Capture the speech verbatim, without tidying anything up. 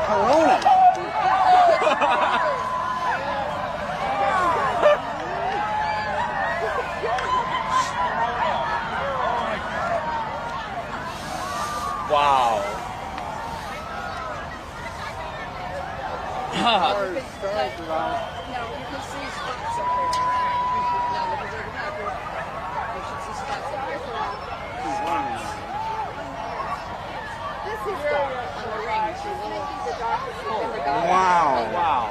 Corona. Wow. Sorry, sorry, Duran. No, you can see spots up there. No, because they're not. You should see spots up there. She's running. This is on the ring. She's making the dark. Wow. Wow.